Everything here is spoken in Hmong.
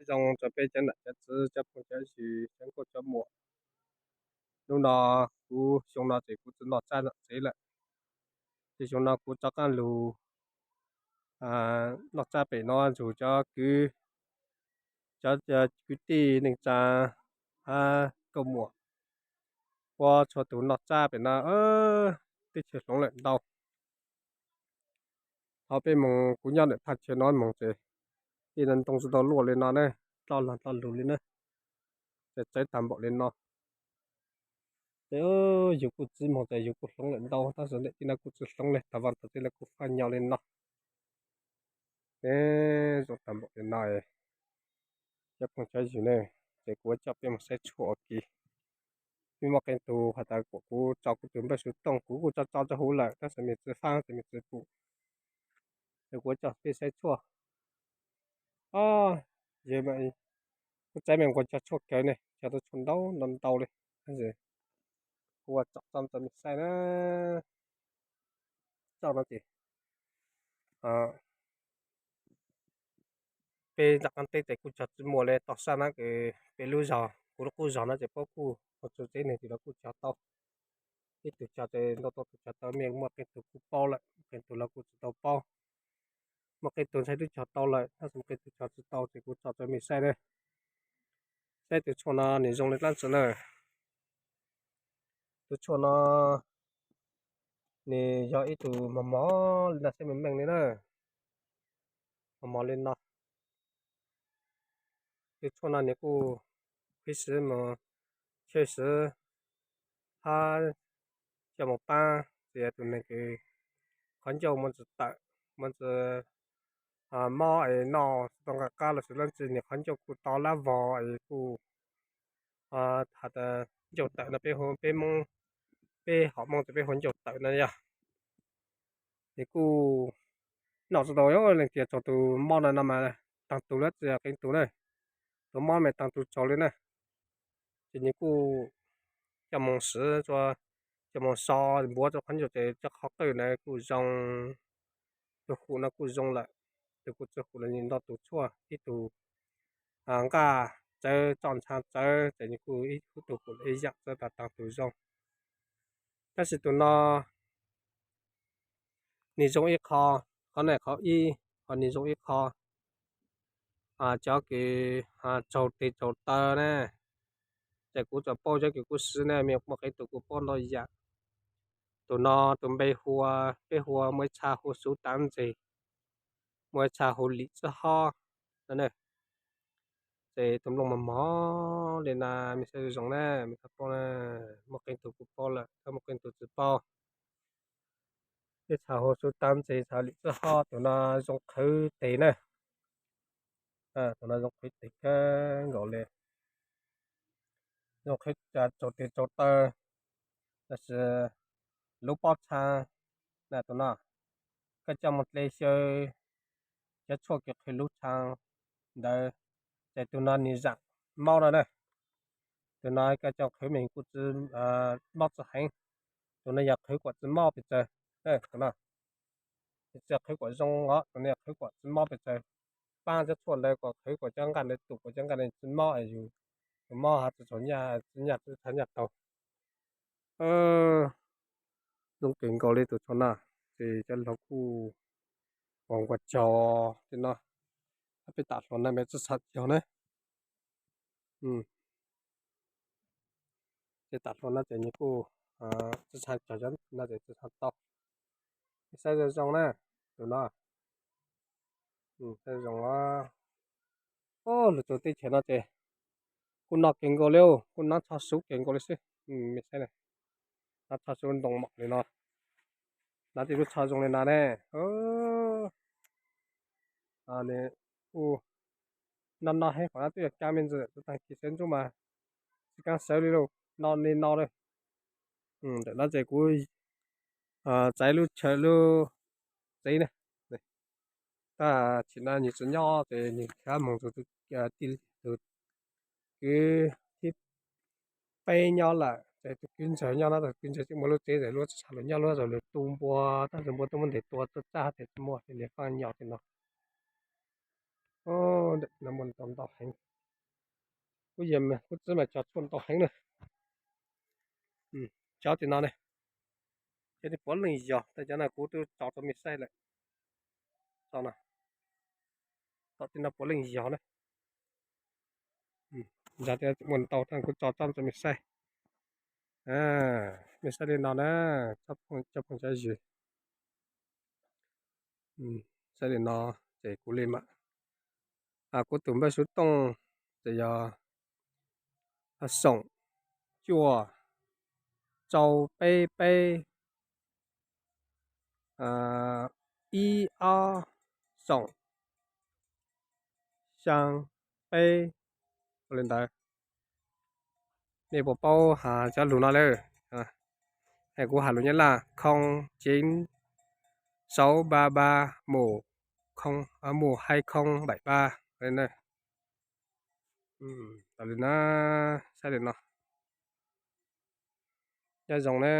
Zoo rau peb cov nam cov txiv, cov phooj cov ywg, cov nkauj cov muam. Hnub no kuv, xyoo no ces kuv tsis noj tsab noj tsev lawm, ces xyoo no kuv rov qab lug noj tsab pem no nrug cov kwv, cov kwv tij neej tsa hab nkauj muam puab txhua tug noj tsab pem no. Teb chaws hloov lawm ntau. Thaum peb moog kuv nyob ntawm thaj chaw no moog ces tej no ntoo tsis tau luaj li no na, dloj lug dloj lug li na, ces txawv tag npaum li no. Ces yug kuj txiv moog ces yug kuj hloov lawm ntau, tab sis ntawm tej no kuj tsis hloov li, thov Vaaj Tuam Txwv lawv kuj faaj nyo li no. Zoo tag npaum li no, cov phooj cov ywg ne, ces kuv coj peb moog saib tshuaj ua ke. Peb muaj qee tug has tas kuas kuv tso kuv tug npawb xuv tooj, kuv kuj tso tso rua huv lawm tab sis mej tsi faab ces mej tsi pum. Ces kuv coj peb saib tshuaj. Kuv txais mej nquag cog tshuaj kawg ne, cog tau tshuaj ntau ntau ntau li. Kuv ua tsom txom rau mej saib na. Txoj no ces peb zaam qaab teb ces kuj cog tsi muaj li, toj sab na, peb lub zog, kuv lub qub zog no ces puab kuj ua txug tsev neeg ces lawv kuj cog tau. Ib tug cog ces ntau ntau tug cog tau, mej muaj qee tug kuj paub lawm, qee tug los kuj tsi tau paub. Muaj qee tug ntshai twb cog tau lawm, tab sis muaj qee tug cog tsi tau ces kuv tso rau mej saib na. Saib tus tshuaj no nws zoo li dlaab tsi na. Tus tshuaj no nws yog ib tug mos mos li no, saib meej meej li na. Mos mos li no. Tus tshuaj no nws kuj qhib siv mus chawj siv hab coj mus paab txiav tus neeg kws qhov ncauj muaj ntsis tawm, muaj ntsis mob es noj tsis tau nqaj qab los sis dlaab tsi, nws qhov ncauj kuj to lab vog es kuj has tas ncauj tawm no, peb hu, peb Hmoob, peb hom Hmoob ces peb hu ncauj tawm no yog. Ces kuj noj tsis tau, leej twg tsaug tus mob no no mas taag tug lawm tsi qee tug na. Tus mob mas taag tug tsaug li na. Ces nws kuj coj mus siv, coj mus so npuav rau qhov ncauj ces cov qhov qwj na kuj zoo. Tus hum no kuj zoo lawm, tus kuj tsi hum los nws nto tus tshuaj, ib tug nqaj txawv, tso ntsha txawv ces nws kuj ib tug hum ib yaam txawv tas taag tug zoo. Tab sis tus no nws zoo ib qho, qhov no qhov ib, ho nws zoo ib qho cov kws tsaug tes tsaug taw na, ces kuv tsuas paub cov kws kuv siv na, mej muaj qee tug kuj paub ntau yam. Tus no tus npe hu, peb hu, muaj ib tshav hu xuv tav ntses, muaj ib tshav hu lim tsib hob no. Ces tus nplooj mos mos li na, mej saib zoo zoo na, mej txhaj paub na. Muaj qee tug kuj paub lawm, muaj qee tug tsis paub. Ib tshav hu xuv tav ntses, tshav lim tsib hob, tus no zoo qhwv tes na. Tus no zoo qhwv tes kawg nkaus li. Zoo qhwv tsaug tes tsaug taw, los sis lub pob txha na, tus no koj coj mus dle xyaw cov tshuaj kws qhwv lub txha ntawd, ces tus no nws zaam mob no na. Tus no koj coj qhwv mej kuj tsi mob tsi heev. Tus no yog qhwv kuam tsi mob pes tsawg. Tus no tsi qhwv kuam zoo os, tus no yog qhwv kuam tsi mob pes tsawg. Paab cov tshuaj ntawd kuas qhwv kuas cov nqaj ntawd, tus kuas cov nqaj ntawd tsi mob, yus tus mob has tsi txhaus nyaj, tsi nyaj tsi txhaus nyaj taug. Zoo kawg nkaus li tus tshuaj no, ces cov laug kuj ua nquag cog li no. Peb tam hluas no mej tsi txhob cog na. Ces tam hluas no ces nws kuj tsi txhob cog, cov no ces tsi txhob tau. Saib zoo zoo na, tus no. Saib zoo, lug rua teb chaws no ces kuj noj kawg nkaus li, kuj noj txhua xuv kawg nkaus li xwb. Mej saib na, noj txhua xuv ntoo mom li no, noj tej lub tsho zoo li no ne. Nws kuj noj noj heev, qhov no twb yog kab me ntsis, tus taag kis sawv ntsub mas tsis kaab sawv li lauj, noj li no lawm. Ntawm no ces kuv txais lub chaw lub tsev na. Tab sis no nws tsis nyob ces nws khiav moog rua tus kwv thib peb nyob lawm, ces tus kwv ntxawg nyob no, tus kwv ntxawg tseem muaj lub tsev, lub tsev tshaj lug nyob, lub tsev lug tu npua, tab sis npua tuaj muab ntes tua tuaj tsab ces tsis muaj, ces nws faaj nyo li no. Ntau ntau heev. Kuv yam kuv txiv mas tso tshuaj ntau heev na. Cov tim no ne, cov tim puav leej yog, tej cov no kuv twb tso rau mej saib lawm. Tso no, tom tim no puav leej yog na. Ntau, kuv tso rau mej saib. Mej saib li no na, cov phooj cov ywg. Saib li no, ces kuv li mas, kuv tus npawb xov tooj ces yog xoom cuaj rau peb peb ib ob xoom xyaa peb, ua li ntawd. Nej puas paub cov lus no lawm? Kuv has lus Nyab Laj, không chín sáu ba ba một không một hai không bảy ba. Saib li no, nyob zoo na.